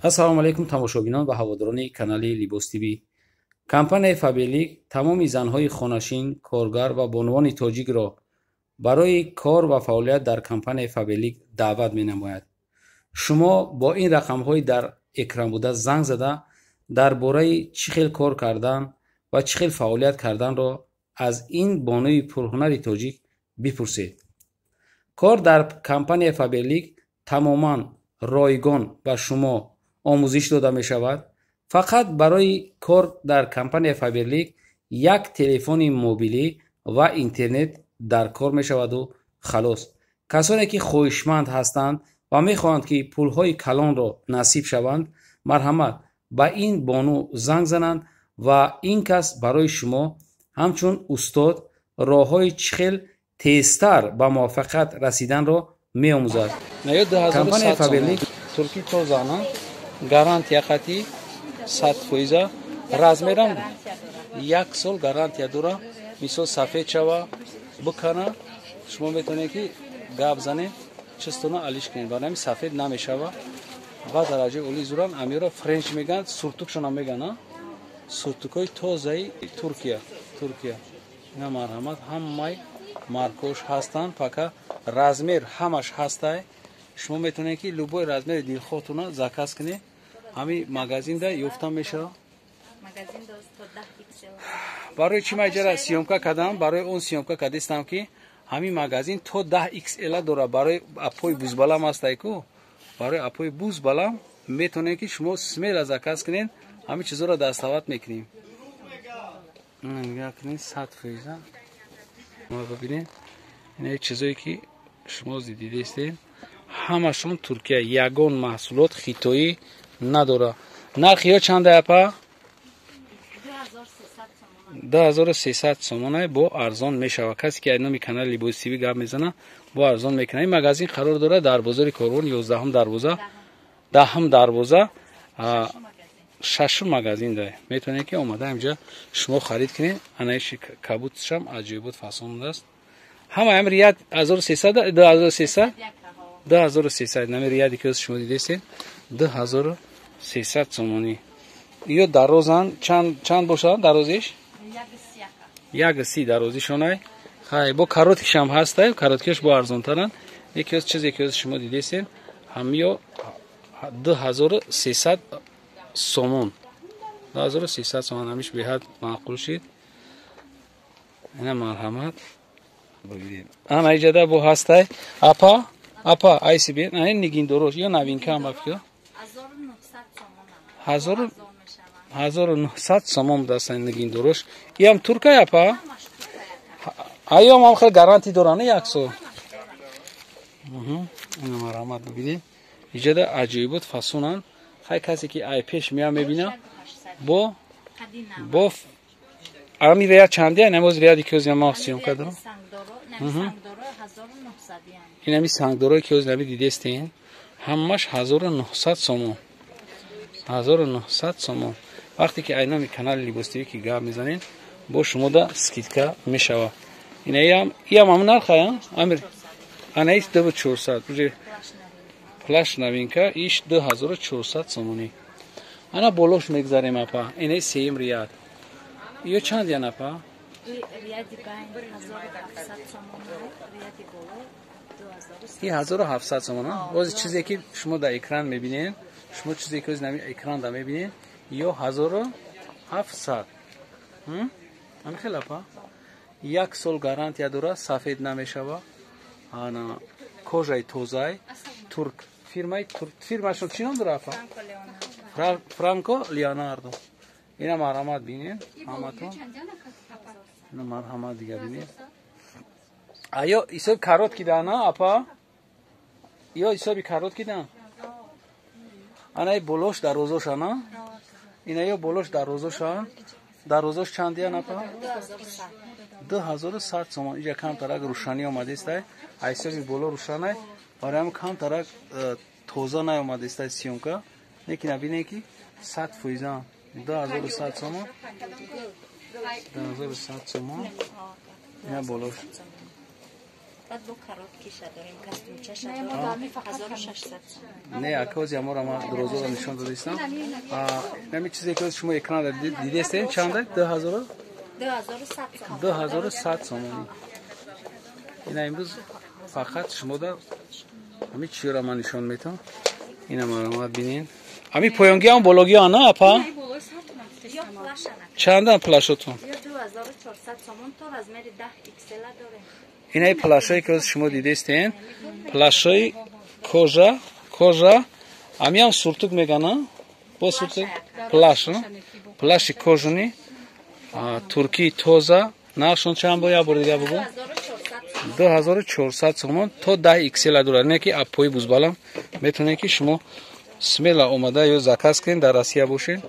Ассалому алайкум, тамошобинон ва ҳаводорони канали Либос ТВ. Компанияи Фаберлик тамоми занҳои хонашин, коргар ва бонувони тоҷикро барои кор ва фаъолият дар компанияи Фаберлик даъват менамояд. Шумо бо ин рақамҳои дар экран буда занг зада, дар бораи чӣ хел кор кардан ва чӣ хел фаъолият карданро аз ин бонуи пурҳунари тоҷик бипурсед. Кор дар компанияи Фаберлик тамоман ройгон ба шумо омӯзиш дода мешавад. Фақат барои кор дар компанияи Фаберлик як телефони мобилӣ ва интернет дар кор мешаваду халос. Касоне ки хоҳишманд ҳастанд ва мехоҳанд, ки пулҳои калонро насиб шаванд, марҳамат, ба ин бону занг зананд ва ин кас барои шумо ҳамчун устод роҳҳои чӣ хел тезтар ба муваффақият расиданро меомӯзад. Компанияи Фаберлик турки тозана, гарантия қати 100%, размерам як сол гарантия дора. Мисол, сафед шава, бикана, шумо метавонед, ки гап занед, чистона алиш кунед. Барои ҳамин сафед намешава ва дараҷаи олии зуран. Амиро френч мегӯянд, суртукшона мегӯянд, суртукҳои тозаи Туркия, Туркия. Ина, марҳамат, ҳамаи маркош ҳастанд, пока размер ҳамаш ҳастай. Шумо метавонед, ки любой размери дилхоҳтона заказ кунед. Ҳамин магазинда ёфта мешавад. Барои чӣ ма иҷара съёмка кардам? Барои он съёмка кардистам, ки ҳамин магазин то 10 XL дора. Барои апои бузбалам ҳастай ку, барои апои бузбалам метавонед, ки шумо смело заказ кунед. Ҳамин чизоро дастовард мекунем. Нигоҳ кунед, 100%. Бибинед, ин чизое ки шумо дидестед, ҳамашон Туркия, ягон маҳсулот хитоӣ надора. Нархи ё чанда, апа? 2300 сомона, бо арзон мешавад. Касе ки номи канали Либоси ТВ гап мезана, бо арзон мекунад. Ин магазин қарор дорад дар бозори Корвон, 11-ум дарвоза, 10-ум дарвоза, шашум магазин да. Метавонед, ки омада инҷа шумо харид кунед. Анаиши кабутшам аҷоибот фасон аст. Ҳама ҳам рияд 1300, 2300, 2300. Нами рияди ки шумо дидестед, 2300 сомонӣ. Ё дарозан чанд бошад дарозиш? 1,30 дарозишонай. Хай, бо короткишам ҳастай, короткиш бо арзонтаранд. Яке аз чизе ки шумо дидестед, ҳамиё 2300 сомон, 2300 сомон. Ҳамиш беҳад маъқул шид. Ина, марҳамат, ана иҷада бо ҳастай. Апа, апа, айси би ана нигиндорош ё новинкаам ба фикр 1900 сомон будааст нигиндорош. Иам туркай, апа? Аём ҳам хел гарантия доранд, як сол. Ина, марҳамат, бибинед, иҷада аҷоибот фасонанд. Хай, касе ки ай пеш мея, мебина. Бо ами рияд чандия? Намоз рияди ки озима съёмка дорам. Инами сангдорое ки ози наби дидестен, ҳамаш 1900 сомон, 1900 сомон. Вақте ки ай номи канали Либос ТВ ки гап мезанед, бо шумода скидка мешавад. Инаям, иам ҳам нархая, амир анаис 2400, уже плащ новинка, иш 2400 сомонӣ. Ана болош мегзарем, апа. Инаи сеюм рияд ё чанд ян, апа? Рияди байн 1700 сомон, рияди боло. И 1700 сомон. Бози чизе ки шумо дар экран мебинед, шумо чизе ки ози экран да мебинед, ё 1700. Ами хел, апа, як сол гарантия дорад, сафед намешава. Ана кожаи тозай, турк, фирмаи турк. Фирмашон чӣ ном дорад, апа? Франко Леонардо. Ина, марҳамат, бинед ҳаматон. Ина, марҳамат, дига бинед. Аё ҳисоби короткий дана, апа? Ё ҳисоби короткий дан? Анаи болош дарозош, ана ина ё болош дарозоша. Дарозош чандиян, апа? 2100 сомон. Иҷа камтарак рӯшанӣ омадестай, ҳисоби боло рӯшанай, барои ҳам камтарак тоза наомадестай съёмка. Лекин бинед, ки 100%, 2100 сомон, 2100 сомон. Ина болош. Баъд бо короткиша дорем, костюмчаша дорем, 1600 сомон. Не, ака, ози амора ман дурозоро нишон додистам. Нами чизе ки шумо экран дидестем, чанда? 2000? 2100 сомон. 2100 сомонӣ. Ина имрӯз фақат шумода ҳами чиёра ман нишон метам. Ина маромад бинен. Ҳами поёнгиам, бологиам на, апа? Чандан плашотон? 2400 сомон, то размери 10 XL дорем. Инаи плашое ки ҳозир шумо дидестен, плашои кожа, кожа, амиам суртук мегана, бо суртук, плаш, плаши кожаный, туркии тоза, нархшон чанд бо як бор дига бугӯ? 2400 сомон, то 10 XL дорад. Не ки апои бузбалам метавонед ки шумо смело омада ё заказ кунед, дар Россия бошед.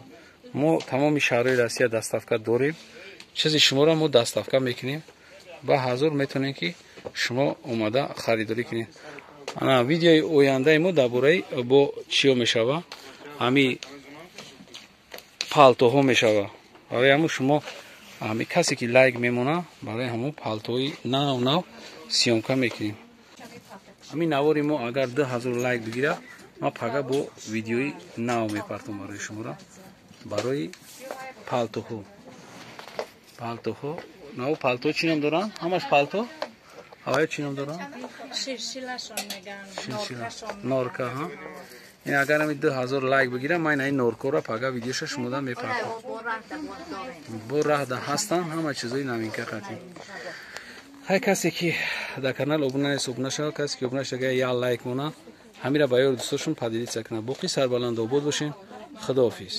Мо тамоми шаҳрҳои Россия доставка дорем. Чизи шуморо мо доставка мекунем. Ба ҳазур метавонед ки шумо омада харидорӣ кунед. Ана видеои ояндаи мо дар бораи бо чиё мешава? Ҳами палтоҳо мешава. Барои ҳамун шумо ҳами касе ки лайк мемона, барои ҳамун палтои нав нав съёмка мекунем. Ҳамин навори мо агар 2000 лайк бигира, ман пага бо видеои нав мепартом барои шуморо, барои палтоҳо. Палтоҳо нав, палто чӣ ном доранд? Ҳамаш палто? Авая чӣ ном доранд? Ширшилашон меган. Норка, ҳа. Ин агар ҳами 2000 лайк бигирам, ман ин норкора пага видеоша шумода мепартом. Бо раҳда ҳастанд ҳама чизои новинка қатӣ. Ҳай, касе ки дар канал обуна нест, обуна шавад, касе ки обуна шуда, як лайк мона, ҳамира ба ёру дӯстошон поделиться кунад. Боқӣ сарбаланд обод бошем. Худоҳофиз.